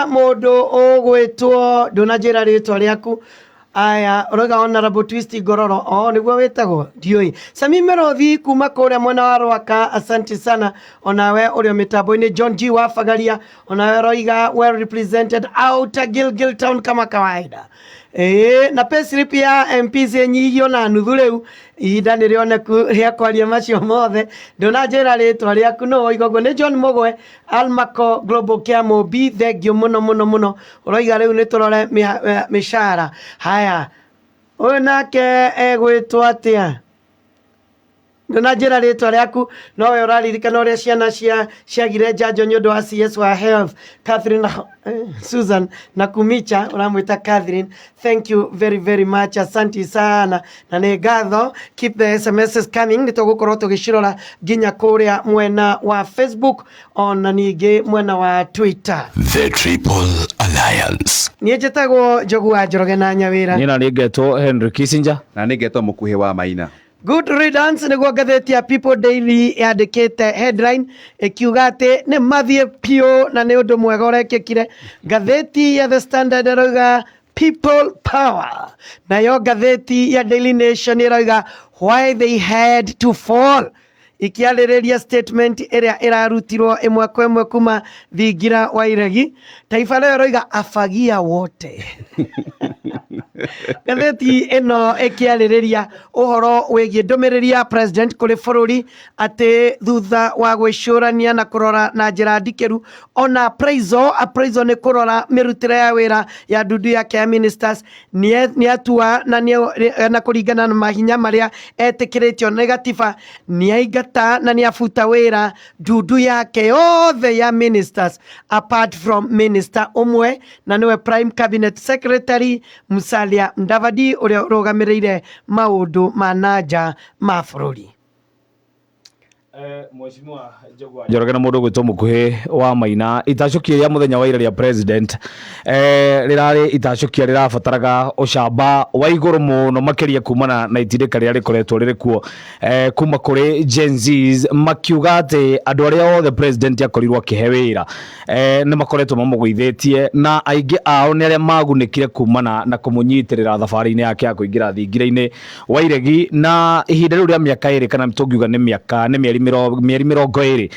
Mũndũ ũgwĩtwo, ndũnanjĩra rĩtwa rĩaku. Aya, ũrauga Honorable Twist Ngororo, o nĩguo wĩtagwo, ndiũĩ. Sami Merothi kuma kũrĩa mwena wa Rwaka, asante sana. Onawe ũrĩ o mĩtambo-inĩ. John G wa Bagaria, onawe ũroiga well represented out Gilgil Town kama kawaida. Ĩĩ, na payslip ya MPs ĩnyihio na nuthu rĩu, ihinda nĩ rĩoneku rĩa kwaria macio mothe. Ndũnanjĩra rĩtwa rĩaku, nũ woiga ũguo? Nĩ John Mũgwe. Almaco Global Care Mobi, thengiũ mũno mũno mũno. Ũroiga rĩu nĩ tũrore mĩcara. Haya, ũyũ nake egwĩtwo atĩa? Ndũnanjĩra rĩtwa rĩaku, no we ũraririkana ũrĩa ciana cia ciagire njanjo nĩ ũndũ wa CS wa Health, Catherine, Susan na Kumicha, ũramwĩta Catherine. Thank you very very much, asanti sana na nĩ ngatho. Keep the SMSs coming, nĩ tũgũkorwo tũgĩcirora nginya kũrĩa mwena wa Facebook ona ningĩ mwena wa Twitter. The Triple Alliance. Niĩ njĩtagwo Njogu wa Njoroge na Nyawĩra. Niĩ na niĩ ngetwo Henry Kissinger. Na nĩ ngetwo Mũkuhĩ wa Maina. Good riddance nĩguo ngathĩti ya People Daily yandĩkĩte headline ĩkiuga atĩ nĩ mathiĩ piũ na nĩ ũndũ mwega ũrekĩkire. Ngathĩti ya The Standard ĩrauga People Power. Nayo ngathĩti ya Daily Nation ĩrauga why they had to fall, ikiarĩrĩria statement ĩrĩa ĩrarutirwo ĩmwe kwa ĩmwe kuma thingira wa iregi. Taifa Leo ĩroiga afagia wote. Ngathĩti ĩno ĩkĩarĩrĩria ũhoro wĩgiĩ ndũmĩrĩri ya president kũrĩ bũrũri atĩ thutha wa gwĩcũrania na kũrora na njĩra ndikĩru ona appraisal, appraisal nĩ kũrora mĩrutĩre ya wĩra ya ndundu yake ya ministers, nĩatua na na kũringana na mahinya marĩa etĩkĩrĩtio nĩ gatiba, nĩaingata na nĩabuta wĩra ndundu yake yothe ya ministers apart from minister ũmwe, na nĩwe Prime Cabinet Secretary Musalia Mudavadi, ũrĩa ũrũgamĩrĩire maũndũ ma nanja ma bũrũri. Mheshimiwa Njoroge na mũndũ ũgwĩtwo Mũkuhĩ wa Maina, itacũkia rĩa mũthenya wa ira rĩa president rĩrarĩ itacũkia rĩrabataraga ũcamba wa igũrũ mũno makĩria kumana na itindĩka rĩrĩa rĩkoretwo rĩrĩ kuo kuma kũrĩ Gen Zs, makiuga atĩ andũ arĩa othe president akorirwo akĩhe wĩra nĩ makoretwo mamũgũithĩtie, na aingĩ ao nĩ arĩa magunĩkire kumana na kũmũnyitĩrĩra thabarĩ-inĩ yake ya kũingĩra thingira-inĩ wa iregi na ihinda rĩu rĩa mĩaka 2, kana tũngiuga nĩ mĩaka nĩ mĩeri 20.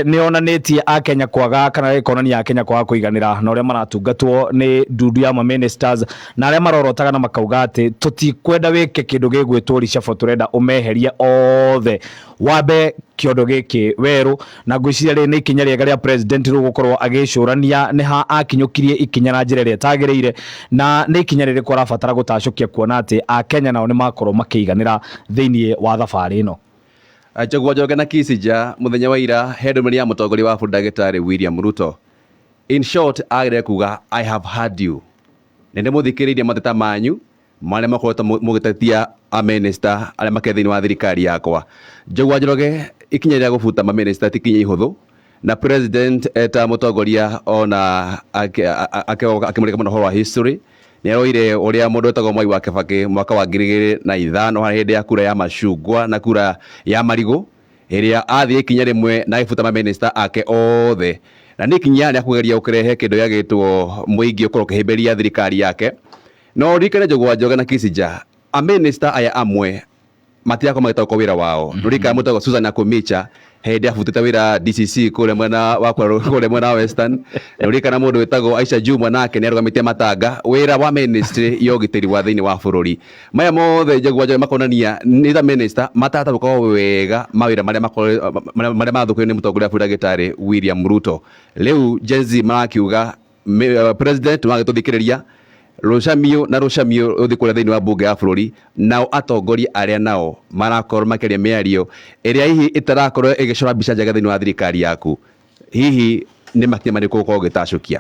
Nĩ onanĩtie akenya kwaga, kana gĩkonania akenya kwaga kũiganĩra na ũrĩa maratungatwo nĩ ndundu ya ma ministers, na arĩa marorotaga na makauga atĩ tũtikwenda wĩke kĩndũ gĩgwĩtwo reshuffle, tũrenda ũmeherie othe, wambe kĩondo gĩkĩ werũ. Na ngwĩciria rĩrĩ nĩ ikinya rĩega rĩa president rĩu gũkorwo agĩcũrania nĩ ha akinyũkirie ikinya na njĩra ĩrĩa ĩtagĩrĩire, na nĩ ikinya rĩrĩkũ arabatara gũtacũkia, kuona atĩ akenya nao nĩ makorwo makĩiganĩra thĩinĩ wa thabarĩ ĩno. Njogua Njoroge na Kissinger, mũthenya wa ira he ndũmĩrĩri ya mũtongoria wa bũrũri ndagĩtarĩ William Ruto. In short, agĩrĩire kuga, "I have heard you." Nĩ ndĩmũthikĩrĩirie mateta manyu marĩa makoretwo mũgĩtetia amĩnĩsta arĩa makĩrĩ thĩinĩ wa thirikari yakwa. Njogua Njoroge, ikinya rĩa gũbuta mamĩnĩsta ti ikinya ihũthũ, na president eta mũtongoria ona akĩmũrĩka mũno ũhoro wa history, nĩ aroire ũrĩa mũndũ wetagwo Mwai wa Kibaki mwaka wa 2005, harĩ hĩndĩ ya kura ya macungwa na kura ya marigũ, ĩrĩa athiĩ ikinya rĩmwe na agĩbuta mamĩnĩsta ake othe, na nĩ ikinya rĩa kũgeria gũkĩrehe kĩndũ gĩagĩtwo mũingĩ ũkorwo ũkĩhĩmbĩria thirikari yake. No ririkane, Njogua Njoroge na Kissinger, amĩnĩsta aya amwe matirakorwo magĩtaũkwo wĩra wao. Nũririkana mũndũ wetagwo Susan Nakhumicha hĩndĩ abutĩte wĩra DCC kũrĩa mwena wa kũrĩa mwena wa Western. Nũririkana mũndũ wĩtagwo Aisha Jumwa, nake nĩ arũgamĩtie matanga wĩra wa ministry ya ũgitĩri wa thĩinĩ wa bũrũri. Maya mothe, Njogua Njoroge, makonania nĩ ta minister matarataũkwo wega mawĩra marĩa marĩa mathũkĩrio nĩ mũtongoria wa bũrũri ndagĩtarĩ William Ruto. Rĩu Gen Z marakiuga president wagĩtũthikĩrĩria rũcamiũ na rũcamiũ rũthiĩ kũrĩa thĩinĩ wa mbunge ya bũrũri, nao atongoria arĩa nao marakorwo makĩaria mĩario ĩrĩa hihi ĩtarakorwo ĩgĩcora mbica njega thĩinĩ wa thirikari yaku, hihi nĩ makinya marĩkũ ũkorwo ũgĩtacũkia?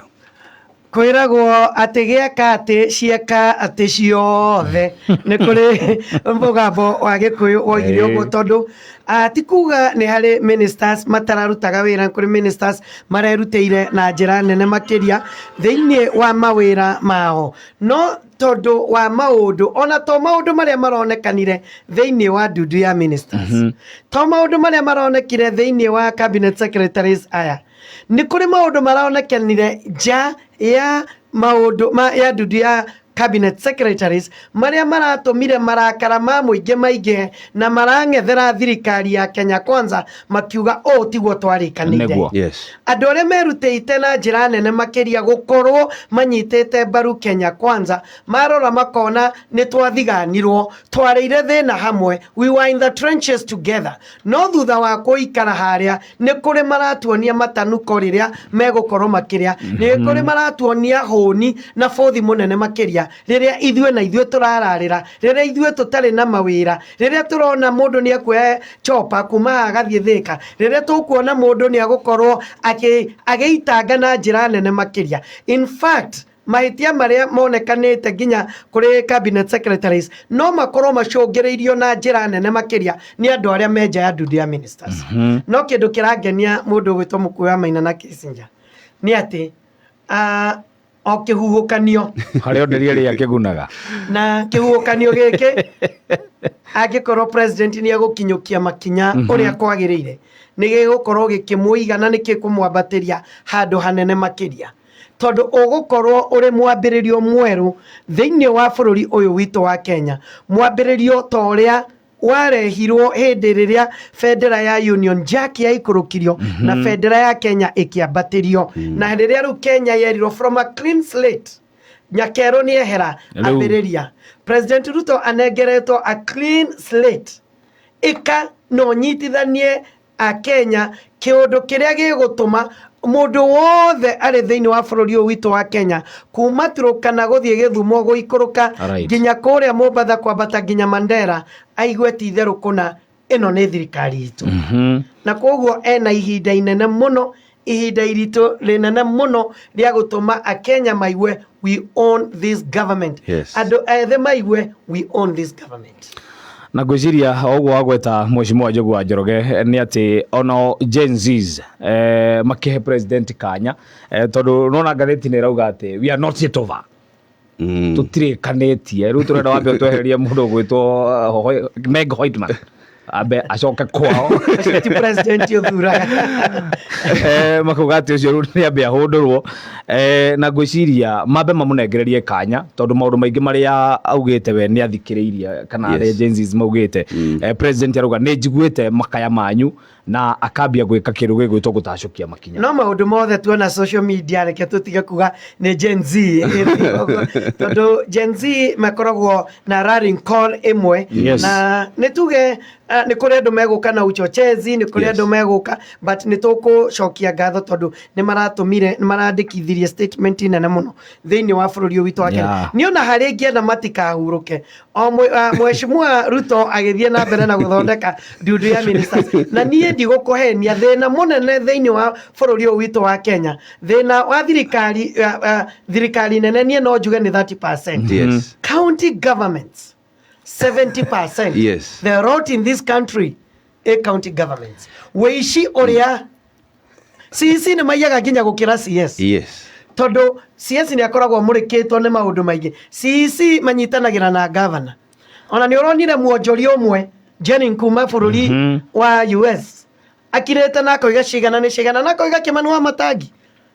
Kwĩragwo atĩ gĩeka atĩ cieka atĩ ciothe. Nĩ kũrĩ mũgambo wa Gĩkũyũ woigire ũguo, tondũ ti kuga nĩ harĩ ministers matararutaga wĩra, kũrĩ ministers marerutĩire na njĩra nene makĩria thĩinĩ wa mawĩra mao, no tondũ wa maũndũ, ona to maũndũ marĩa maronekanire thĩinĩ wa ndundu ya ministers, to maũndũ marĩa maronekire thĩinĩ wa cabinet secretaries aya. Nĩ kũrĩ maũndũ maraonekanire nja ya maũndũ ya ndundu ya cabinet secretaries marĩa maratũmire marakara ma mũingĩ maingĩhe na marang'ethera thirikari ya Kenya Kwanza makiuga ũũ tiguo twarĩkanĩire. Nĩguo. Andũ arĩa merutĩte na njĩra nene makĩria gũkorwo manyitĩte mbaru Kenya Kwanza marora makona nĩ twathiganirwo, twarĩire thĩna hamwe, we were in the trenches together, no thutha wa kũikara harĩa nĩ kũrĩ maratuonia matanuko rĩrĩa megũkorwo makĩrĩa, nĩ kũrĩ maratuonia hũni na bũthi mũnene makĩria rĩrĩa ithuĩ na ithuĩ tũrararĩra, rĩrĩa ithuĩ tũtarĩ na mawĩra, rĩrĩa tũrona mũndũ nĩ ekuoya chopa kuma haha agathiĩ Thĩka, rĩrĩa tũkuona mũndũ nĩ agũkorwo agĩitanga na njĩra nene makĩria. In fact, mahĩtia marĩa monekanĩte nginya kũrĩ cabinet secretaries no makorwo macũngĩrĩirio na njĩra nene makĩria nĩ andũ arĩa me nja ya ndundu ya ministers. No kĩndũ kĩrangenia mũndũ ũgwĩtwo Mũkuĩ wa Maina na Kissinger nĩ atĩ o kĩhuhũkanio harĩa onderie rĩa kĩgunaga na kĩhuhũkanio gĩkĩ angĩkorwo president nĩ egũkinyũkia makinya ũrĩa kwagĩrĩire, nĩ gĩgũkorwo gĩkĩmũiga na nĩ gĩkũmwambatĩria handũ hanene makĩria, tondũ ũgũkorwo ũrĩ mwambĩrĩrio mwerũ thĩinĩ wa bũrũri ũyũ witũ wa Kenya, mwambĩrĩrio ta ũrĩa warehirwo hĩndĩ rĩrĩa bendera ya Union Jack yaikũrũkirio na bendera ya Kenya ĩkĩambatĩrio, na rĩrĩa rĩu Kenya yerirwo from a clean slate, nyakerũ nĩ ehera, ambĩrĩria. President Ruto anengeretwo a clean slate, ĩka na ũnyitithanie a Kenya kĩũndũ kĩrĩa gĩgũtũma mũndũ wothe arĩ thĩinĩ wa bũrũri ũyũ witũ wa Kenya kuma Turkana gũthiĩ Gĩthumo gũikũrũka nginya kũrĩa Mombatha kwambata nginya Mandera aigue ti itherũ kũna ĩno nĩ thirikari itũ. Na koguo ena ihinda inene mũno, ihinda iritũ rĩnene mũno rĩa gũtũma akenya maigue we own this government. Andũ ethĩ maigue we own this government. Na ngwĩciria o ũguo wagweta Mheshimiwa Njogu wa Njoroge nĩ atĩ ono Gen Zs makĩhe president kanya, tondũ nona ngathĩti nĩ ĩrauga atĩ we are not yet over. Tũtirĩkanĩtie rĩu tũrenda wambe ũtwehererie mũndũ ũgwĩtwo Meg Whitman ambe acoke kwao. Ti president ũthuraga. Makauga atĩ ũcio rĩu nĩ ambe ahũndũrwo, na ngwĩciria mambe mamũnengererie kanya tondũ maũndũ maingĩ marĩa augĩte we nĩ athikĩrĩirie kana arĩa Gen Zs maugĩte. President arauga nĩ njiguĩte makaya manyu na akambia gwĩka kĩndũ gĩgwĩtwo gũtacũkia makinya. No maũndũ mothe tuona social media reke tũtige kuga nĩ Gen Z, tondũ Gen Z makoragwo na rallying call ĩmwe. Na nĩ tuge nĩ kũrĩ andũ megũka na uchochezi, nĩ kũrĩ andũ megũka, but nĩ tũkũcokia ngatho tondũ nĩ maratũmire, nĩ marandĩkithirie statement nene mũno thĩinĩ wa bũrũri ũyũ witũ wa Kenya. Nĩ ona harĩa ingĩenda matikahurũke. O Mheshimiwa Ruto agĩthiĩ na mbere na gũthondeka ndundu ya ministers. Na niĩ ndigũkũhenia thĩna mũnene thĩinĩ wa bũrũri ũyũ witũ wa Kenya, thĩna wa thirikari, thirikari nene niĩ no njuge nĩ 30%. County governments 70%. The rot in this country a county governments. Wĩici ũrĩa CEC nĩ maiyaga nginya gũkĩra CS. Tondũ CS nĩ akoragwo amũrĩkĩtwo nĩ maũndũ maingĩ. CEC manyitanagĩra na governor. Ona nĩ ũronire mwonjoria ũmwe Jennings kuma bũrũri wa US akirĩte na akoiga cigana nĩ cigana na akoiga Kĩmani wa Matangi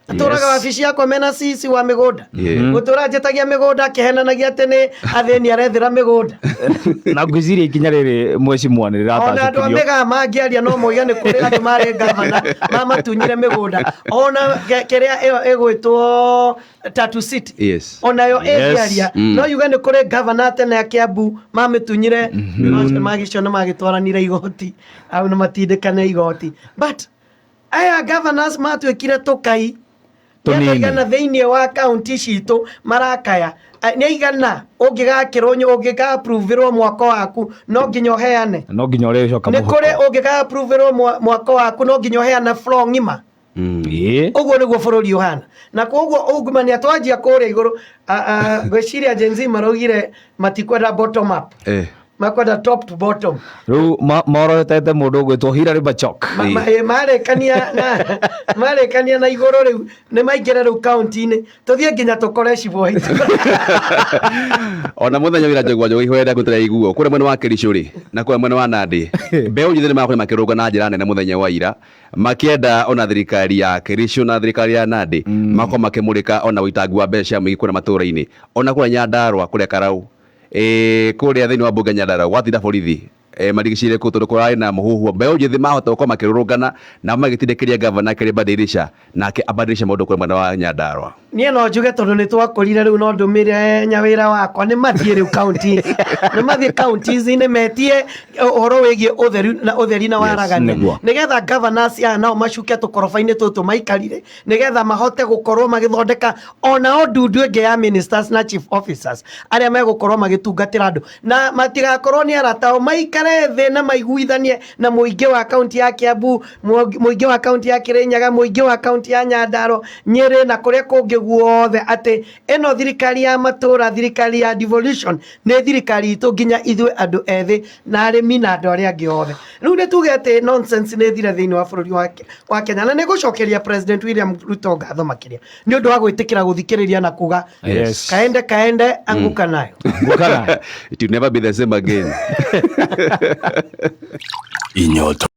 atũraga wabici yakwa mena CEC wa mĩgũnda, gũtũra njĩtagia mĩgũnda akĩhenanagia atĩ nĩ athĩni arethera mĩgũnda. Na ngwĩciria ikinya rĩrĩ mheshimiwa nĩ Ona andũ a rĩratacũkirio. mĩgaa mangĩaria no moiga nĩ kũrĩ andũ marĩ gavana mamatunyire mĩgũnda. Ona kĩrĩa ĩyo ĩgwĩtwo Tatu City, onayo ĩngĩaria no yuge nĩ kũrĩ gavana tene a Kiambu mamĩtunyire, magicio nĩ magĩtwaranire igoti au nĩ matindĩkane igoti, but aya governors matuĩkire tũkai Tũnini. nĩ aigana thĩinĩ wa kaunti citũ marakaya. Nĩ aigana ũngĩgakĩrwo ũngĩga-approverwo mwako waku no nginya ũheane, no nginya ũrĩcoka nĩ mũhuko. kũrĩ ũngĩga-approverwo mwako waku no nginya ũheane floor ng'ima. Ũguo nĩguo bũrũri ũhana, na koguo ungumania twanjia kũrĩa igũrũ. Ngwĩciria Gen Z maraugire matikwenda bottom up. Makwenda top to bottom. Rĩu morotete mũndũ ũgwĩtwo Hilary Bachok. Marĩkania na marĩkania na igũrũ rĩu nĩ maingĩre rĩu kaunti-inĩ, tũthiĩ nginya tũkore cibũ aitũ. Ona muthenya wira Njũgũ wa Njũgũ ihoya rĩaku tũraiguo kũrĩa mwena wa Kericho rĩ na kũrĩa mwena wa Nandi, mbeũ njĩthĩ nĩmarakorwo makĩrũga na njĩra nene mũthenya wa ira, makĩenda ona thirikari ya Kericho na thirikari ya Nandi makorwo makĩmũrĩka ona ũitangi wa mbeca cia mũingĩ kũrĩa matũra-inĩ, ona kũrĩa Nyandarua, kũrĩa Karau, kũrĩa thĩinĩ wa mbunge Nyandarua gwatinda borithi marigicĩire kũu tondũ kũrarĩ na mũhuhu. Mbeũ njĩthĩ mahota gũkorwo makĩrũrũngana na magĩtindĩkĩria gavana Kelly Badilisha nake abadilishe maũndũ kũrĩa mwena wa Nyandarua. Niĩ no njuge tondũ nĩ twakũrire rĩu, no ndũmĩre nyawĩra wakwa nĩ mathiĩ rĩu kaunti, nĩ mathiĩ counties-inĩ metie ũhoro wĩgiĩ ũtheru na ũtheri na waragania, nĩgetha governors aya nao macuke tũkoroba-inĩ tũtũ maikarire, nĩgetha mahote gũkorwo magĩthondeka onao ndundu ĩngĩ ya ministers na chief officers arĩa megũkorwo magĩtungatĩra andũ, na matigakorwo nĩ arata ao, maikare thĩ na maiguithanie na mũingĩ wa kaunti ya Kiambu, mũingĩ wa kaunti ya Kirinyaga, mũingĩ wa kaunti ya Nyandarua, Nyĩrĩ na kũrĩa kũngĩ guothe, atĩ ĩno thirikari ya matũra, thirikari ya devolution, nĩ thirikari itũ nginya ithuĩ andũ ethĩ na arĩmi na andũ arĩa angĩ othe. Rĩu nĩ tuge atĩ nonsense nĩ thire thĩinĩ wa bũrũri wa Kenya, na nĩ gũcokeria President William Ruto ngatho makĩria nĩ ũndũ wa gwĩtĩkĩra gũthikĩrĩria na kuga kaende kaende, anguka nayo. Anguka nayo. It will never be the same again. Inyoto.